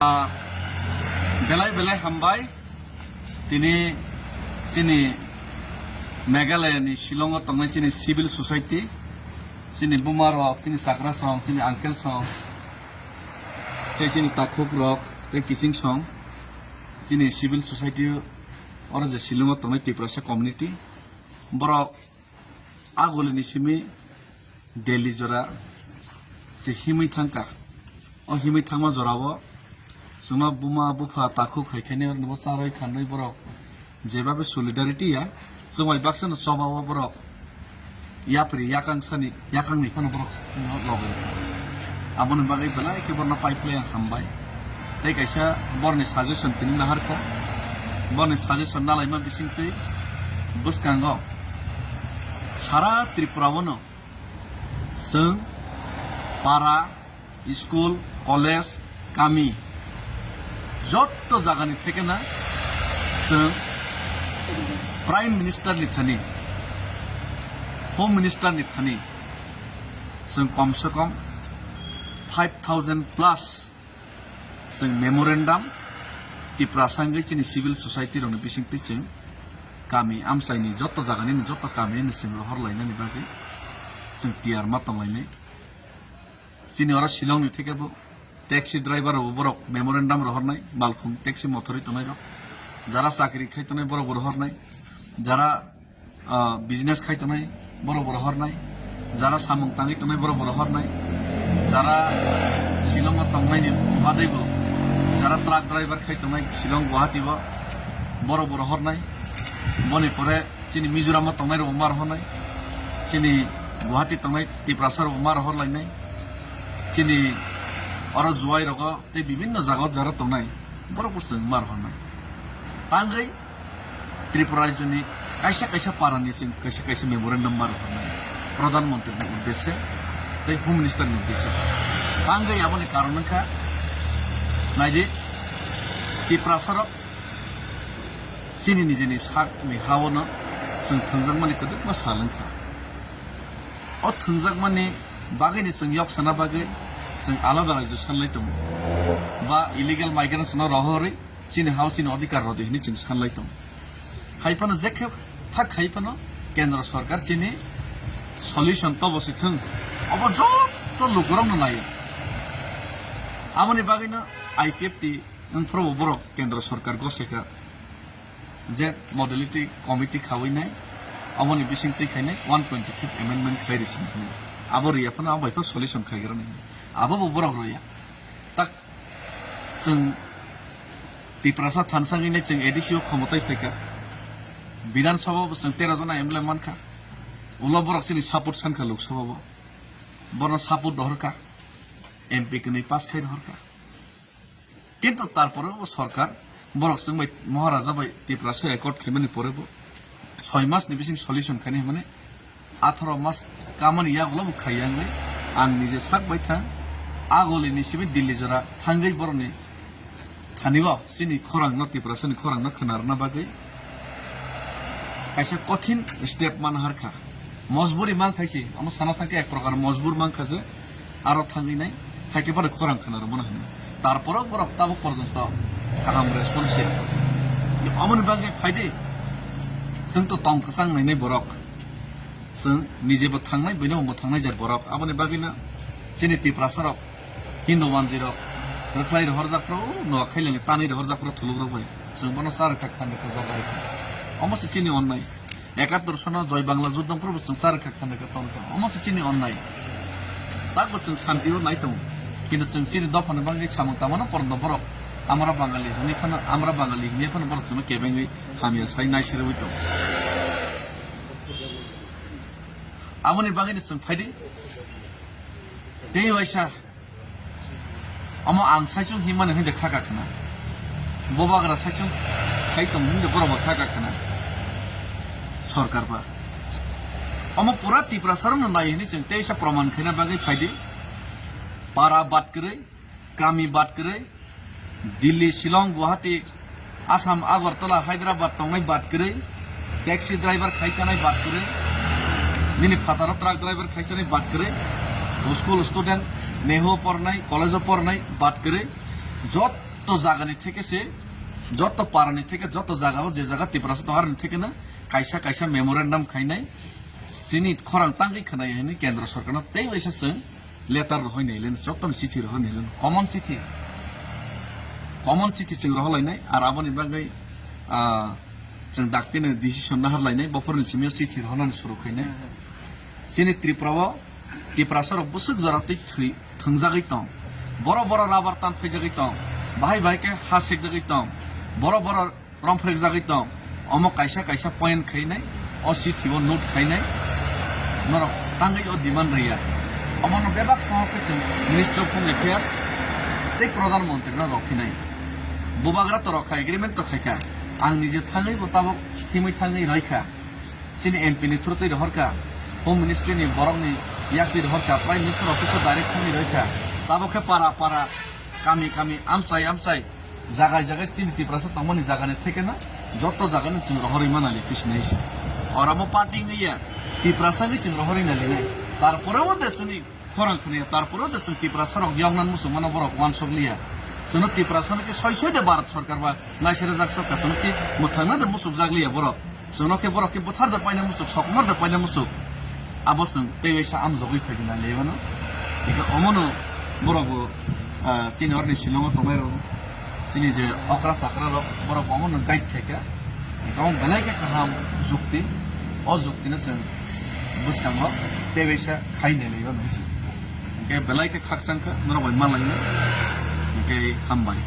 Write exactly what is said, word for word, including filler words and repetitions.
Ah, belai belai hambai. Tini chini Meghalaya ni Shillong o tongnai chini civil society, chini buma rok, chini chakra song, chini uncle song, tei chini takhuk rok, tei kiching song, chini civil society oro je Shillong o tongnai Tiprasa community, borok aguli ni simi Delhi jora je himwi thangkha. O himwi thangma jorao chwngno buma bupha takhuk hai khainai, oroni bo charwi khanwi borok jebabe solidarity ya, chwng bai baksa no choba o borok yapri yakang sani yakang ni phano borok chwngno logi rwkha. Aboni bagwi belai khe borno pai phlai ang hambai. Tei kaisa borni suggestion tini naharkha. Borni suggestion nalaima bisingtwi bwskango sara Tripura o no chwng para, school, college, kami, jotto jagani thekena chwng Prime Minister ni thani, Home Minister ni thani chwng kom se kom five thousand plus chwng memorandum Tiprasa wngwi chini civil society rokni bisingtwi chwng kami amchaini jotto jaganini jotto kamini chwng rohor lainani bagwi chwng tiyar ma tonglainai. Chini oro Shillong ni theke bo taxi driver rok borok memorandum rohornai, malkhung taxi mothorwi tongnai rok, jara chakri khai tongnai borok bo rohornai, jara ah, business khai tongnai, borok bo rohornai. Jara samung tangwi tongnai, borok bo rohornai. Jara Shillong o tongnaini badaibo, jara truck driver khai tongnai Shillong, Guwahati o, borok bo rohornai. Boni pore chini Mizoram o tongnai rok ma rohornai. Chini Guwahati tongnai Tiprasa rok ma rohor lainai. Chini oro Jowai rogo tei bibinno jaga o jara tongnai, borok bo chwng ma rohornai. Tangwi Tripura rajyoni kaisa kaisa parani chwng kaisa kaisa memorandum ma rwkha Pradhan Mantri ni uddeshe tei Home Minister ni uddeshe. Tangwi aboni karon wngkha, naidi, Tiprasa rok chini nijeni sakni ha-o no chwng thwngjakmani kwbangma sal wngkha. O thwngjakmani bagwini chwng yok sana bagwi chwng alada rajyo sanlai tongo ba illegal migrants no rohorwi chini ha-o chini odhikar rw di hwnwi chwng sanlai tongo. Hai phano je khe phak khai phano Kendra Sorkar chini solution tobo si thwng, obo jotto lukurokno naio. Aboni bagwino I P F T wngphuru borok Kendra Sorkar goseka je modality committee khawi nai, aboni bising twi khainai one twenty fifth amendment khlai rwsini hwnwi. Abo rwya phano abo bai phano solution khaigrani hwnwi. Abo bo borok rwya. Tak chwng Tiprasa thansa wngwi nai chwng A D C o khomotai phaikha. Bidhan Sabha bo chwng tero jona M L A mankha. Ulo borok chini support sankha Lok Sabha bo. Bono support rohorkha. M P kwnwi pass khai rohorkha. Kintu tarpore bo sorkar borok chwng bai Maharaja bai Tiprasa accord khaimani pore bo soi mas ni bising solution khainai hwnmani atharo mas kamani yagulo bo khaiya wngwi ang nije sak bai thang agoli ni simi Delhi jora thangwi borokni thani o chini khorang no Tiprasa ni khorang no khwnarna bagwi kaisa kothin step man harkha. Mojburi man khaisi, omo sana thangkhe ek prokar mojbur man kha je aro thangwi nai, hai khe bono khorang khna rwmano hwnwi. Tarporo borok tabuk porjonto kaham response ya. Omoni bagwi phaidi, chwng to tong kwchang nainai borok. Chwng nijebo thangnai, buino bo thangnai jer borok. Aboni bagwino chini Tiprasa rok, Hindu manjwi rok, rwkhlai rohorjak phro, Noakhai lengwi tanwi rohorjak phro thuluk rok bai. Chwng bono cha rwkha, khan rwkha, jaga rwkha. Omo se chini onnai. Ekattor sono Joy Bangla juddho phuru bo chwng cha rwkha khan rwkha tong tong. Omo se chini onnai. Tak bo chwng santi o nai tongo. Kintu chwng chini dopha ni bagwi samung tangmano porno borok. Amra Bangali hwnwi phano, Amra Bangali hwnwi phano borok chwngno kebengwi hamya sai naiserwi tongo. Aboni bagwino chwng phaidi. Tei waisa Omo ang saichung himani hwnde khaka khna. Bobagra saichung khai tong hwnde borok bo khaka khna. Sorkar ba. Omo pura Tiprasa rokno nai hwnwi chwng teisa proman khaina bagwi phaidi. Para bad kwrwi, kami bad kwrwi, Delhi, Shillong, Guwahati, Assam, Agartala, Hyderabad tongnai bad kwrwi, taxi driver khai chanai bad kwrwi, nini phataro truck driver khai chanai bad kwrwi, school student, Nehu o pornai, college o pornai bad kwrwi, jot jagani theke se, joto parani theke, joto jagao je jaga Tiprasa tongo aroni theke no kaisa kaisa memorandum khainai, chini khorang tangwi khwnai hwnwi Kendra Sorkarno tei waisa chwng letter rohoi nai leno, jotono chithi rohoi nai leno, common chithi, common chithi chwng rohoi lainai, ar aboni bagwi, ah, chwng daktino decision nahar lainai, bophorni simi o chithi rohonani suru khainai. Chini Tripura o Tiprasa rok bwswk jora twi thwi thwngjagwi tong, borok borok rubber tan phaijagwi tong, bahai bahai khe ha sekjagwi tong, borok borok romphrekjagwi tong, omo kaisa kaisa point khainai, o chithi o note khainai, norok tangwi o demand rwya. Omono bebak sohor khe chwng Minister of Home Affairs tei Pradhan Mantri no rw phinai. Bubagra to rw kha, agreement to khaikha, ang nije thangwi bo tabuk thimwi thangwi rwkha. Chini M P ni through twi rohorkha, Home Ministry ni borokni yak twi rohorkha, Prime Minister Office o direct thangwi rohorkha. Tabuk khe para para, kami kami, amchai amchai, jagai jagai chini Tiprasa tongmani jagani thekeno joto jagani chwng rohorwi manali pisinai se. Oramo party wngya, Tiprasa ni chwng rohorwi nalinai. Tarpore o de chini khorang khwnayo, tarpore de chwng Tiprasa rok yoknan muchungmano borok uansuk liya. Chwngno Tiprasa no khe soi soi de Bharat Sarkar ba naisere jak sokha, chwngno khe mwthangna de muchukjak liya borok. Chwngno khe borok khe buthar de paina muchuk, sokmar de paina muchuk. Abo chwng tei waisa amjogwi phaidi na lewano. Ika omono borok bo, ah, chini orni Shillong o tongnai rok, chini je okra chakra rok, borok bo omono guide khaikha. Ika omo belai khe kaham jukti, o jukti no chwng bwskango tei waisa khai nai laiba nai se. Hingke belai khe khakchang kha, norok bai malaina. Hingke hambai.